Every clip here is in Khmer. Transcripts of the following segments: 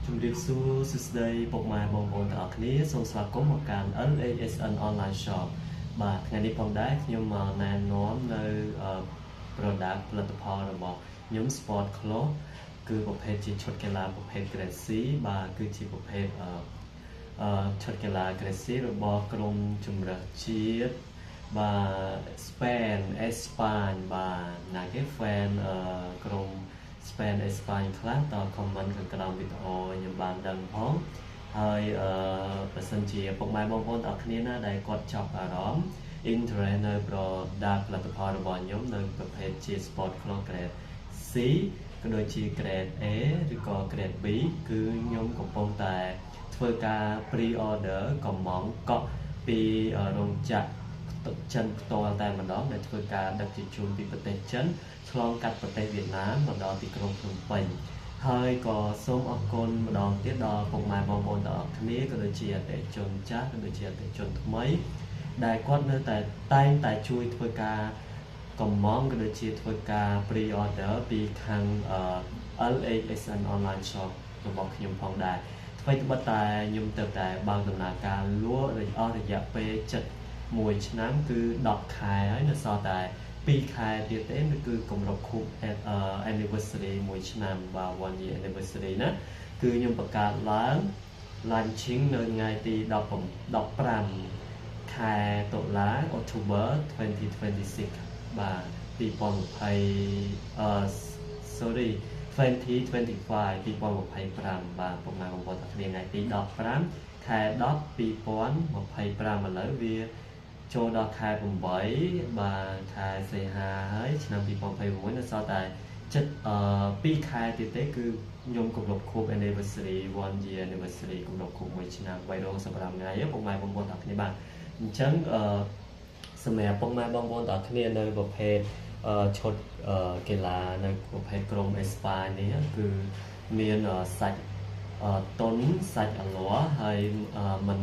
ជំរាបសួរសួស្តីពុកម៉ែបងប្អូនទាំងអស់គ្នាសូមស្វាគមន៍មកកាន់ LHSN Online Shop បាទថ្ងៃនេះផងដែរខ្ញុំមកណែនាំនៅ product ផលិតផលរបស់ខ្ញុំ Sport Cloth គឺប្រភេទជាឈុតកីឡាប្រភេទ Grade C បាទគឺជាប្រភេទអឺឈុតកីឡា Grade C របស់ក្រុមជម្រើសជាតិបាទ Spain អេស្ប៉ាញបាទណាគេ fan ក្រុម Spain អេស្ប៉ាញខ្លះត comment ខាងក្រោមវីដេអូខ្ញុំបានដឹងផងហើយអឺបើសិនជាពុកម៉ែបងប្អូនទាំងអស់គ្នាណាដែលគាត់ចាប់អារម្មណ៍ interest នៅ product ផលិតផលរបស់ខ្ញុំនៅប្រភេទជា Sport Cloth Grade C ក៏ដូចជា Grade A ឬក៏ Grade B គឺខ្ញុំកំពុងតែធ្វើការ pre order កម្មង់កក់ពីរោងចក្រចិនផ្ទាល់តែម្ដងដែលធ្វើការដឹកជញ្ជូនពីប្រទេសចិនឆ្លងកាត់ប្រទេសវៀតណាមមកដល់ទីក្រុងភ្នំពេញហើយក៏សូមអរគុណម្ដងទៀតដល់ពុកម៉ែបងប្អូនទាំងអស់គ្នាក៏ដូចជាអតិថិជនចាស់ក៏ដូចជាអតិថិជនថ្មីដែលគាត់នៅតែតែងតែជួយធ្វើការកម្មង់ក៏ដូចជាធ្វើការ pre order ពីខាង LHSN online shop របស់ខ្ញុំផងដែរថ្មីត្បិតតែខ្ញុំទៅតែបើកដំណើរការលក់អស់រយៈពេល7ឆ្នាំគឺ10ខែហើយនៅសល់តែ2ខែទៀតទេគឺគម្រប់ខួប anniversary 1ឆ្នាំបាទ one year anniversary ណាគឺខ្ញុំបង្កើតឡើង launching នៅថ្ងៃទី10 15ខែតុលា October 2026បាទ2020អឺ sorry 2025 2025បាទពុកម៉ែបងប្អូនទាំងគ្នាថ្ងៃទី15ខែ10 2025ឥឡូវវាចូលដល់ខែ8បាទខែសីហាហើយឆ្នាំ2026នៅសល់តែចិត្តអឺ2ខែទៀតទេគឺខ្ញុំគម្រប់ខួប anniversary 1 year anniversary គម្រប់ខួប1ឆ្នាំ365ថ្ងៃពុកម៉ែបងប្អូនទាំងគ្នាបាទអញ្ចឹងអឺសម្រាប់ពុកម៉ែបងប្អូនទាំងគ្នានៅប្រភេទឈុតកីឡានៅប្រភេទក្រុមអេស្ប៉ាញនេះគឺមានសាច់តុនសាច់អាលាស់ហើយមិន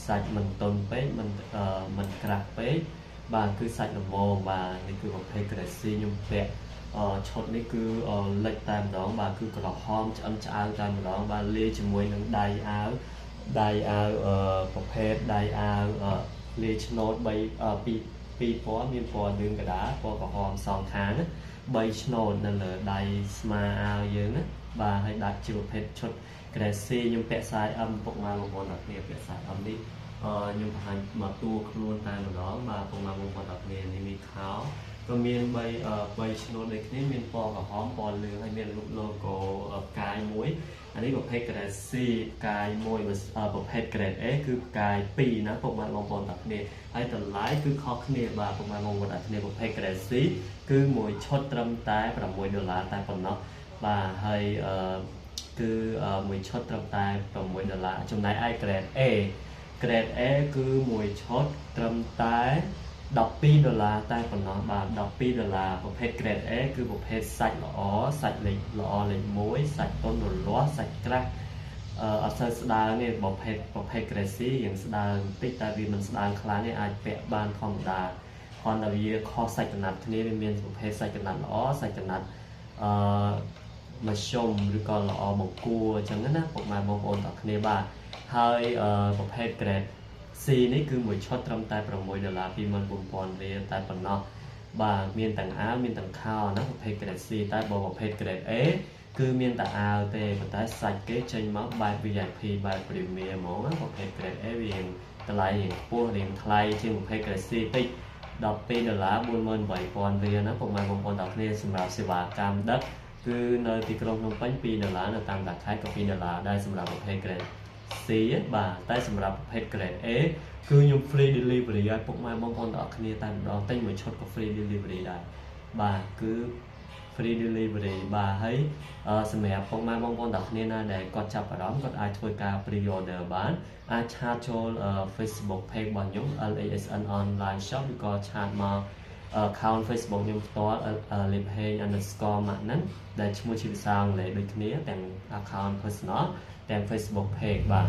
សាច់មិនតុនពេកមិនមិនក្រាស់ពេកបាទគឺសាច់ល្មមបាទនេះគឺប្រភេទ Grade C ខ្ញុំពាក់ឈុតនេះគឺលិចតែម្ដងបាទគឺក្រហមឆ្អិនឆ្អៅតែម្ដងបាទលាយជាមួយនឹងដៃអាវដៃអាវប្រភេទដៃអាវលាយឆ្នូត3 2ពីរពណ៌មានពណ៌លឿងកដាលពណ៌ក្រហមសងខាង3ឆ្នូតនៅលើដៃស្មាអាវយើងណាបាទហើយដាក់ជាប្រភេទឈុត Grade C ខ្ញុំពាក់ size M ពុកម៉ែបងប្អូនទាំងគ្នាពាក់ size M នេះអឺខ្ញុំបង្ហាញមកតួខ្លួនតែម្ដងបាទពុកម៉ែបងប្អូនទាំងគ្នានេះមានខោក៏មាន3 3ឆ្នូតដូចគ្នាមានពណ៌ក្រហមពណ៌លឿងហើយមានរូប logo ផ្កាយមួយអានេះប្រភេទ Grade C ផ្កាយមួយប្រភេទ Grade A គឺផ្កាយ2ណាពុកម៉ែបងប្អូនទាំងគ្នាហើយតម្លៃគឺខុសគ្នាបាទពុកម៉ែបងប្អូនទាំងគ្នាប្រភេទ Grade C គឺមួយឈុតត្រឹមតែ6ដុល្លារតែប៉ុណ្ណោះបាទហើយអឺគឺមួយឈុតត្រឹមតែ6ដុល្លារចំណែកឯ Grade A Grade A គឺមួយឈុតត្រឹមតែ12ដុល្លារតែប៉ុណ្ណោះបាទ12ដុល្លារប្រភេទ Grade A គឺប្រភេទសាច់ល្អសាច់លេខល្អលេខ1សាច់ទន់រលាស់សាច់ក្រាស់អឺអត់សូវស្ដើងទេប្រភេទ Grade C រៀងស្ដើងបន្តិចតែវាមិនស្ដើងខ្លាំងទេអាចពាក់បានធម្មតាគ្រាន់តែវាខុសសាច់កណាត់គ្នាវាមានប្រភេទសាច់កណាត់ល្អសាច់កណាត់អឺមធ្យមឬក៏ល្អបង្គួរអញ្ចឹងណាពុកម៉ែបងប្អូនទាំងគ្នាបាទហើយប្រភេទ grade C នេះគឺមួយឈុតត្រឹមតែ6ដុល្លារ24000រៀលតែប៉ុណ្ណោះបាទមានទាំងអាវមានទាំងខោណាប្រភេទ grade C តែបើប្រភេទ grade A គឺមានតែអាវទេប៉ុន្តែសាច់គេចេញមកបែប VIP បែប Premier ហ្មងណាប្រភេទ grade A វាតម្លៃរៀងខ្ពស់រៀងថ្លៃជាងប្រភេទ grade C តិច12ដុល្លារ48000រៀលណាពុកម៉ែបងប្អូនទាំងគ្នាសម្រាប់សេវាកម្មដឹកគឺនៅទីក្រុងភ្នំពេញ2ដុល្លារនៅតាមតាខេត្តក៏2ដុល្លារដែរសម្រាប់ប្រភេទ grade C បាទតែសម្រាប់ប្រភេទ grade A គឺខ្ញុំ free delivery ឲ្យពុកម៉ែបងប្អូនទាំងអស់គ្នាតែម្ដងទិញមួយឈុតក៏ free delivery ដែរបាទគឺ free delivery បាទហើយសម្រាប់ពុកម៉ែបងប្អូនទាំងគ្នាណាដែលគាត់ចាប់អារម្មណ៍គាត់អាចធ្វើការ pre order បានអាច chat ចូល Facebook page របស់ខ្ញុំ LASN online shop ឬក៏ chat មក account Facebook ខ្ញុំផ្ទាល់ lipheng_mak ហ្នឹងដែលឈ្មោះជាភាសាអង់គ្លេសដូចគ្នាទាំង account personal ទាំង Facebook page បាទ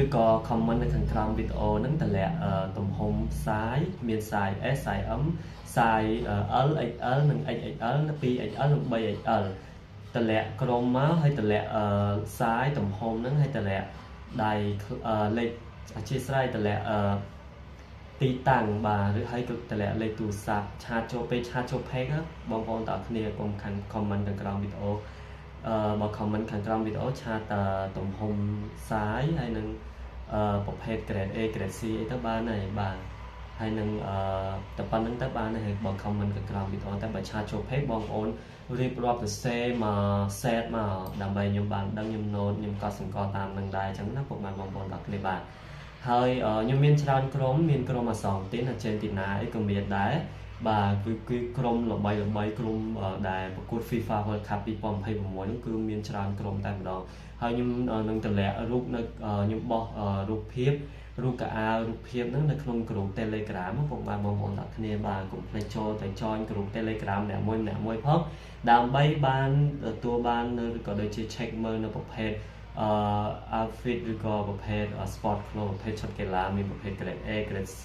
ឬក៏ comment នៅខាងក្រោមវីដេអូហ្នឹងតម្លាក់ទំហំ size មាន size S size M size L XL និង XXL 2XL និង 3XL ត តម្លាក់ក្រុមមកហើយតម្លាក់អឺ size ទំហំហ្នឹងហើយតម្លាក់ដៃលេខអធិស្ឋានតម្លាក់អឺទីតាំងបាទឬហើយក៏តម្លាក់លេខទូរស័ព្ទ chat ចូលពេល chat ចូល page បងប្អូនតើគ្នាកុំខាង comment ខាងក្រោមវីដេអូបើ comment ខាងក្រោមវីដេអូ chat ទំហំ size ហើយនឹងប្រភេទ grade A grade C អីទៅបានហើយបាទហើយនឹងតែប៉ុណ្្នឹងទៅបានហើយបើ comment ខាងក្រោមវីដេអូតែបើ chat ចូល page បងប្អូនរៀបរាប់ទៅសេមក set មកដើម្បីខ្ញុំបានដឹងខ្ញុំ note ខ្ញុំកត់សម្គាល់តាមនឹងដែរអញ្ចឹងណាពុកម៉ែបងប្អូនទាំងគ្នាបាទហើយខ្ញុំមានច្រើនក្រុមមានក្រុមអាសងទីនអាចេនទីណាអីក៏មានដែរបាទគឺក្រុមល្បីល្បីក្រុមដែលប្រកួត FIFA World Cup 2026ហ្នឹងគឺមានច្រើនក្រុមតែម្ដងហើយខ្ញុំនឹងតម្លាក់រូបនៅខ្ញុំបោះរូបភាពរូបកអាវរូបភាពហ្នឹងនៅក្នុងក្រុម Telegram ពុកម៉ែបងប្អូនទាំងគ្នាបាទកុំភ្លេចចូលទៅ join ក្រុម Telegram អ្នកមួយម្នាក់មួយផងដើម្បីបានទទួលបាននៅឬក៏ដូចជា check មើលនៅប្រភេទoutfit ឬក៏ប្រភេទ sport clothes ប្រភេទឈុតកីឡាមានប្រភេទ grade A grade C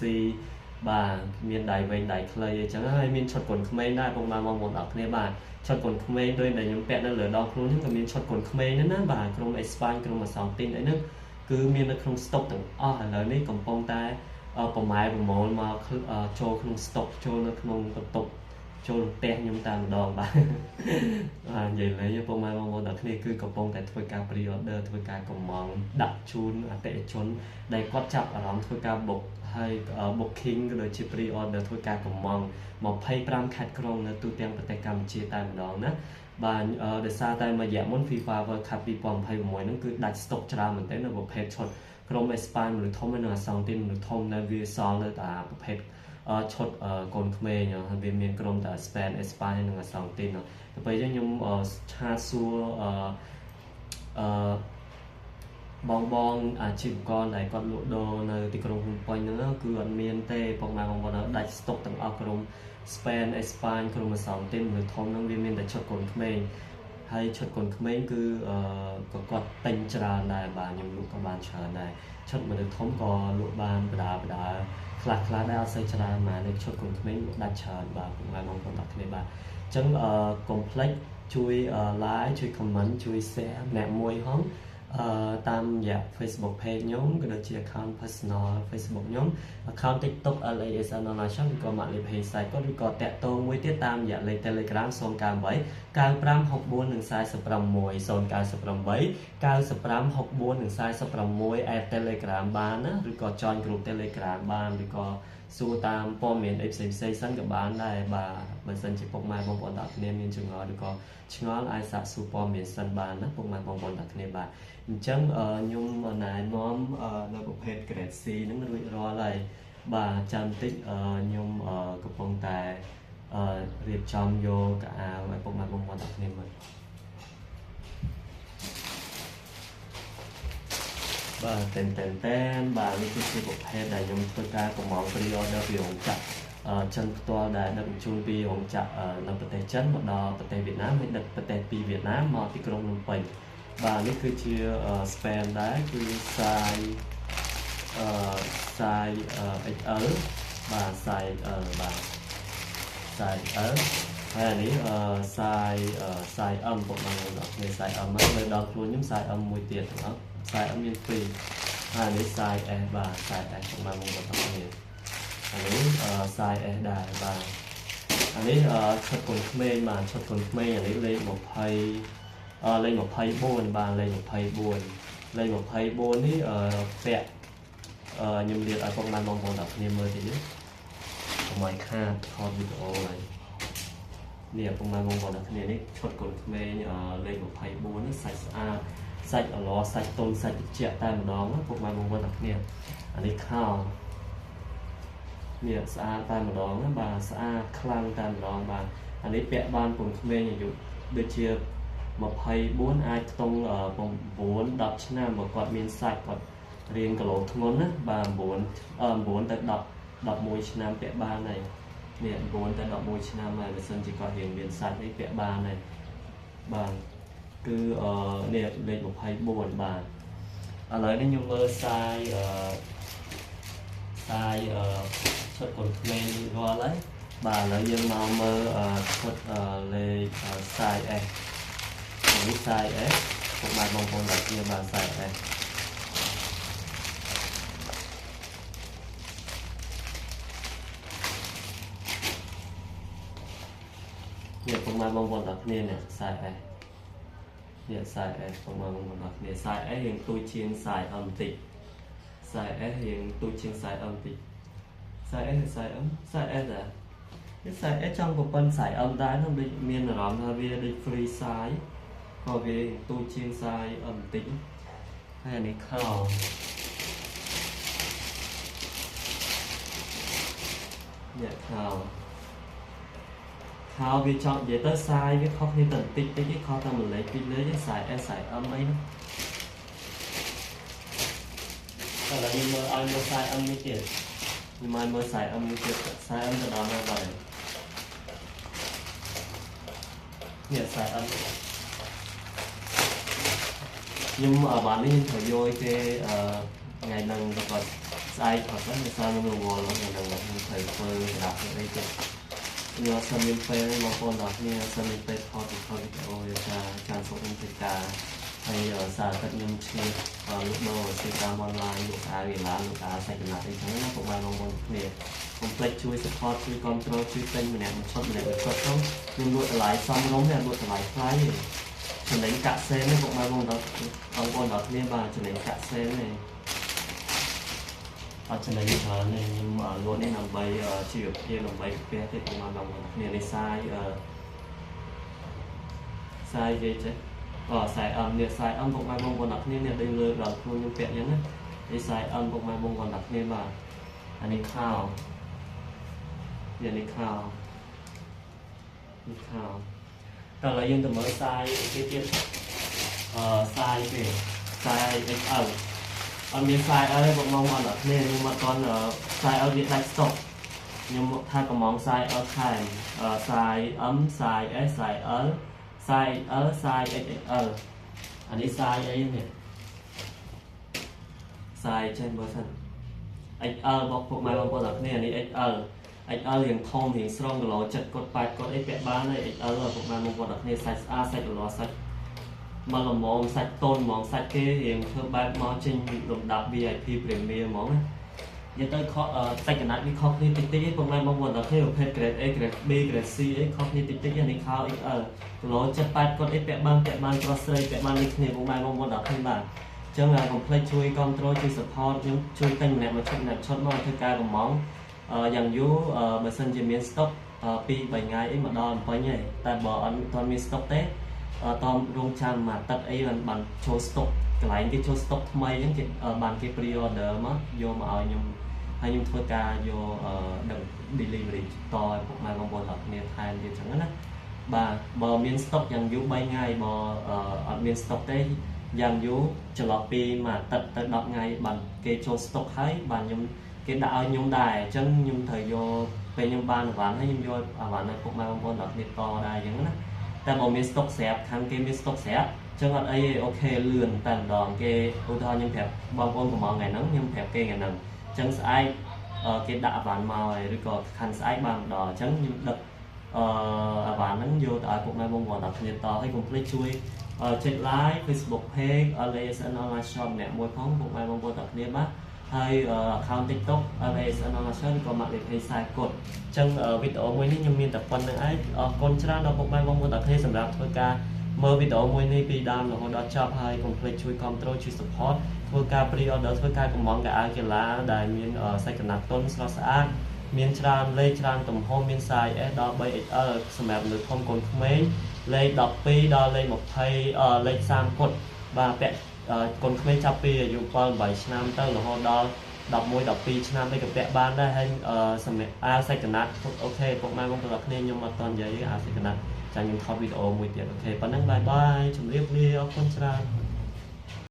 បាទមានដៃវែងដៃខ្លីអញ្ចឹងហើយមានឈុតកូនក្មេងដែរពុកម៉ែបងប្អូនទាំងគ្នាបាទឈុតកូនក្មេងដោយដែលខ្ញុំពាក់នៅលើដងខ្លួនខ្ញុំក៏មានឈុតកូនក្មេងហ្នឹងណាបាទក្រុមអេស្ប៉ាញក្រុមអាសង់ទីនអីហ្នឹងគឺមាននៅក្នុង stock ទាំងអស់ឥឡូវនេះកំពុងតែប្រម៉ែប្រមូលមកចូលក្នុង stock ចូលនៅក្នុងបន្ទប់ចូលផ្ទះខ្ញុំតែម្ដងបាទបាទនិយាយលេងពុកម៉ែបងប្អូនទាំងគ្នាគឺកំពុងតែធ្វើការ pre order ធ្វើការកម្មង់ដាក់ជូនអតិថិជនដែលគាត់ចាប់អារម្មណ៍ធ្វើការ book ហើយ booking ក៏ដូចជា pre order ធ្វើការកម្មង់25ខេត្តក្រុងនៅទូទាំងប្រទេសកម្ពុជាតែម្ដងណាបាទដោយសារតែមួយរយៈមុន FIFA World Cup 2026ហ្នឹងគឺដាច់ stock ច្រើនមែនទែននៅប្រភេទឈុតក្រុមអេស្ប៉ាញមនុស្សធំនិងអាសង់ទីនមនុស្សធំនៅវាសល់នៅតែប្រភេទឈុតកូនក្មេងហើយវាមានក្រុមតែស្ប៉េនអេស្ប៉ាញនិងអាសង់ទីនទៅពេលអញ្ចឹងខ្ញុំ chat សួរអឺបងបងអាជីវករដែលគាត់លក់ដូរនៅទីក្រុងភ្នំពេញហ្នឹងគឺអត់មានទេពុកម៉ែបងប្អូនដាច់ស្តុកទាំងអស់ក្រុមស្ប៉េនអេស្ប៉ាញក្រុមអាសង់ទីនមនុស្សធំហ្នឹងវាមានតែឈុតកូនក្មេងហើយឈុតកូនក្មេងគឺអឺក៏គាត់ទិញច្រើនដែរបាទខ្ញុំលក់ក៏បានច្រើនដែរឈុតមនុស្សធំក៏លក់បានបដាបដាខ្លះខ្លះដែរអត់សូវច្រើនមកនៅឈុតកូនក្មេងលក់ដាច់ច្រើនបាទពុកម៉ែបងប្អូនទាំងគ្នាបាទអញ្ចឹងអឺកុំភ្លេចជួយ like ជួយ comment ជួយ share ម្នាក់មួយហងតាមរយៈ Facebook page ខ្ញុំក៏ដូចជា account personal Facebook ខ្ញុំ account TikTok LASN Online Shop ឬក៏ Mark Lip Hey Site ក៏ឬក៏តាក់ទងមួយទៀតតាមរយៈលេខ Telegram 098 9564និង46 098 9564និង46 add Telegram បានណាឬក៏ join group Telegram បានឬក៏សួរតាមព័ត៌មានអីផ្សេងផ្សេងសិនក៏បានដែរបាទបើសិនជាពុកម៉ែបងប្អូនទាំងគ្នាមានចម្ងល់ឬក៏ឆ្ងល់អាចសាកសួរព័ត៌មានសិនបានណាពុកម៉ែបងប្អូនទាំងគ្នាបាទអញ្ចឹងខ្ញុំណែនាំនៅប្រភេទ grade C ហ្នឹងរួចរាល់ហើយបាទចាំតិចខ្ញុំកំពុងតែរៀបចំយកកៅអៅឲ្យពុកម៉ែបងប្អូនទាំងគ្នាមើលបាទតែនតែនតែនបាទនេះគឺជាប្រភេទដែលខ្ញុំធ្វើការកម្មង់ pre order ពីរោងចក្រចិនផ្ទាល់ដែលដឹកជញ្ជូនពីរោងចក្រនៅប្រទេសចិនមកដល់ប្រទេសវៀតណាមហើយដឹកប្រទេសពីវៀតណាមមកទីក្រុងភ្នំពេញបាទនេះគឺជា span ដែរគឺ size size XL បាទ size XL បាទ size XL ហើយអានេះ size size M ពុកម៉ែបងប្អូនគ្នា size M មកលើដល់ខ្លួនខ្ញុំ size M មួយទៀតទាំងអស់ size M មាន2ហើយអានេះ size S បាទ size S ពុកម៉ែបងប្អូនទាំងគ្នាអានេះ size S ដែរបាទអានេះឈុតកូនក្មេងបាទឈុតកូនក្មេងអានេះលេខ20លេខ24បាទលេខ24លេខ24នេះពាក់ខ្ញុំលាតឲ្យពុកម៉ែបងប្អូនទាំងគ្នាមើលតិចនេះកុំឲ្យខាតថតវីដេអូហើយនេះពុកម៉ែបងប្អូនទាំងគ្នានេះឈុតកូនក្មេងលេខ24នេះសាច់ស្អាតសាច់អឡសាច់តុនសាច់ត្រជាក់តែម្ដងពុកម៉ែបងប្អូនទាំងគ្នាអានេះខោនេះស្អាតតែម្ដងណាបាទស្អាតខ្លាំងតែម្ដងបាទអានេះពាក់បានកូនក្មេងអាយុដូចជា24អាចខ្ទង់9 10ឆ្នាំបើគាត់មានសាច់គាត់រៀងគីឡូធ្ងន់ណាបាទ9 9ទៅ10 11ឆ្នាំពាក់បានហើយនេះ9ទៅ11ឆ្នាំហើយបើសិនជាគាត់រៀងមានសាច់អីពាក់បានហើយបាទគឺនេះលេខ24បាទឥឡូវនេះខ្ញុំមើល size size ឈុតកូនក្មេងរាល់ហើយបាទឥឡូវយើងមកមើលឈុតលេខ size S នេះ size S ពុកម៉ែបងប្អូនទាំងគ្នាបាទ size S នេះពុកម៉ែបងប្អូនទាំងគ្នានេះ size S នេះ size S ពុកម៉ែបងប្អូនទាំងគ្នា size S រៀងទូចជាង size M តិច size S រៀងទូចជាង size M តិច size S ឬ size M size S ដែរនេះ size S ចង់ប្រពន្ធ size M ដែរនោះដូចមានអារម្មណ៍ថាវាដូច free size ក៏វាទូចជាង size M តិចហើយអានេះខោនេះខោខោវាចង់និយាយទៅ size វាខុសគ្នាតែបន្តិចតិចទេខុសតែមួយលេខពីរលេខទេ size S size M អីនោះឥឡូវខ្ញុំមើលឲ្យមើល size M នេះទៀតខ្ញុំឲ្យមើល size M នេះទៀត size M ទៅដល់ណាបាត់ហើយនេះ size M ខ្ញុំអបាននេះខ្ញុំត្រូវយកឲ្យគេអឺថ្ងៃហ្នឹងក៏ស្អែកអត់ដែរដោយសារខ្ញុំរវល់ថ្ងៃហ្នឹងខ្ញុំត្រូវធ្វើក្តារធ្វើអីទៀតខ្ញុំអត់សូវមានពេលទេបងប្អូនទាំងគ្នាអត់សូវមានពេលថតថតវីដេអូដោយសារចាំសុខខ្ញុំធ្វើការហើយសារទឹកខ្ញុំឆ្លៀតលក់ដូរសេតាមអនឡាញលក់អាវកីឡាលក់អាវសាច់កណាត់អីចឹងណាពុកម៉ែបងប្អូនគ្នាកុំភ្លេចជួយ support ជួយ control ជួយទិញម្នាក់មួយឈុតម្នាក់មួយឈុតទៅខ្ញុំលក់តម្លៃសមរម្យទេអត់លក់តម្លៃថ្លៃទេចំណេញកាក់សេនទេពុកម៉ែបងប្អូនបងប្អូនទាំងគ្នាបាទចំណេញកាក់សេនទេអត់ចំណេញច្រើនទេខ្ញុំលក់នេះដើម្បីជីវភាពដើម្បីផ្ទះទេពុកម៉ែបងប្អូនគ្នានេះ size អឺ size គេចេះអ size M នេះ size M ពុកម៉ែបងប្អូនទាំងគ្នានេះដូចលើដល់ខ្លួនខ្ញុំពាក់អញ្ចឹងណានេះ size M ពុកម៉ែបងប្អូនទាំងគ្នាបាទអានេះខោនេះនេះខោនេះខោតើឥឡូវយើងទៅមើល size គេទៀតអឺ size គេ size XL អត់មាន size L ទេបងប្អូនអត់គ្នាខ្ញុំអត់ទាន់ size L វាដាច់ stock ខ្ញុំថាកំង size L ថែម size M size S size L size L size XXL អានេះ size អីនេះ size ចេះមើលសិន XL របស់ពុកម៉ែបងប្អូនទាំងគ្នានេះ XL XL រៀងធំរៀងស្រង់គីឡូ7គាត់8គាត់អីពាក់បានហើយ XL ពុកម៉ែបងប្អូនទាំងគ្នាសាច់ស្អាតសាច់គីឡូសាច់មកល្មមសាច់តូនហ្មងសាច់គេរៀងធ្វើបែបមកចេញលំដាប់ VIP Premier ហ្មងណានិយាយទៅខុសសាច់កណាត់វាខុសគ្នាតិចតិចឯងពុកម៉ែបងប្អូនទាំងគ្នាប្រភេទ grade A grade B grade C អីខុសគ្នាតិចតិចនេះខោ XL គីឡូ7 8គាត់អីពាក់បានពាក់បានប្រុសស្រីពាក់បានដូចគ្នាពុកម៉ែបងប្អូនទាំងគ្នាបាទចឹងកុំភ្លេចជួយ control ជួយ support ខ្ញុំជួយទិញម្នាក់មួយឈុតម្នាក់ឈុតមកធ្វើការកំងយ៉ាងយូរបើសិនជាមាន stock 2 3ថ្ងៃអីមកដល់អំពេញហើយតែបើអត់ទាន់មាន stock ទេតមរងចាំមួយអាទិត្យអីបានចូល stock កន្លែងគេចូល stock ថ្មីអញ្ចឹងគេបានគេ pre order មកយកមកឲ្យខ្ញុំហើយខ្ញុំធ្វើការយកដឹក delivery តឲ្យពុកម៉ែបងប្អូនទាំងគ្នាថែមទៀតអញ្ចឹងណាបាទបើមាន stock យ៉ាងយូរ3ថ្ងៃបើអត់មាន stock ទេយ៉ាងយូរចន្លោះពីមួយអាទិត្យទៅ10ថ្ងៃបានគេចូល stock ហើយបានខ្ញុំគេដាក់ឲ្យខ្ញុំដែរអញ្ចឹងខ្ញុំត្រូវយកពេលខ្ញុំបានអីវ៉ាន់ហើយខ្ញុំយកអីវ៉ាន់ឲ្យពុកម៉ែបងប្អូនទាំងគ្នាតដែរអញ្ចឹងណាតែបើមាន stock ស្រាប់ខាងគេមាន stock ស្រាប់អញ្ចឹងអត់អីទេOK លឿនតែម្ដងគេឧទាហរណ៍ខ្ញុំប្រាប់បងប្អូនកំងថ្ងៃហ្នឹងខ្ញុំប្រាប់គេថ្ងៃហ្នឹងអញ្ចឹងស្អែកគេដាក់អីវ៉ាន់មកហើយឬក៏ខាន់ស្អែកបានម្ដងអញ្ចឹងខ្ញុំដឹកអឺអីវ៉ាន់ហ្នឹងយកទៅឲ្យពុកម៉ែបងប្អូនទាំងគ្នាតហើយកុំភ្លេចជួយចុច like Facebook page LASN Online Shop ម្នាក់មួយផងពុកម៉ែបងប្អូនទាំងគ្នាបាទហើយ account TikTok LASN Online Shop ឬក៏ម៉ាក់លេខខ្សែកុដអញ្ចឹងវីដេអូមួយនេះខ្ញុំមានតែប៉ុណ្្នឹងឯងអរគុណច្រើនដល់ពុកម៉ែបងប្អូនទាំងគ្នាសម្រាប់ធ្វើការមើលវីដេអូមួយនេះពីដើមរហូតដល់ចប់ហើយកុំភ្លេចជួយ control ជួយ support ធ្វើការ pre order ធ្វើការកំងកៅអៅកីឡាដែលមានសាច់កណាត់ទន់ស្រស់ស្អាតមានច្រើនលេខច្រើនទំហំមាន size S ដល់ 3XL សម្រាប់មនុស្សធំកូនក្មេងលេខ12ដល់លេខ20លេខ30គុតបាទពាក់កូនក្មេងចាប់ពីអាយុ7 8ឆ្នាំទៅរហូតដល់11 12ឆ្នាំអីក៏ពាក់បានដែរហើយសម្រាប់អាវសាច់កណាត់OK ពុកម៉ែបងប្អូនគ្នាខ្ញុំអត់តន់និយាយអាវសាច់កណាត់ចាំខ្ញុំថតវីដេអូមួយទៀត OK ប៉ុណ្ណឹង bye bye ជម្រាបលាអរគុណច្រើន។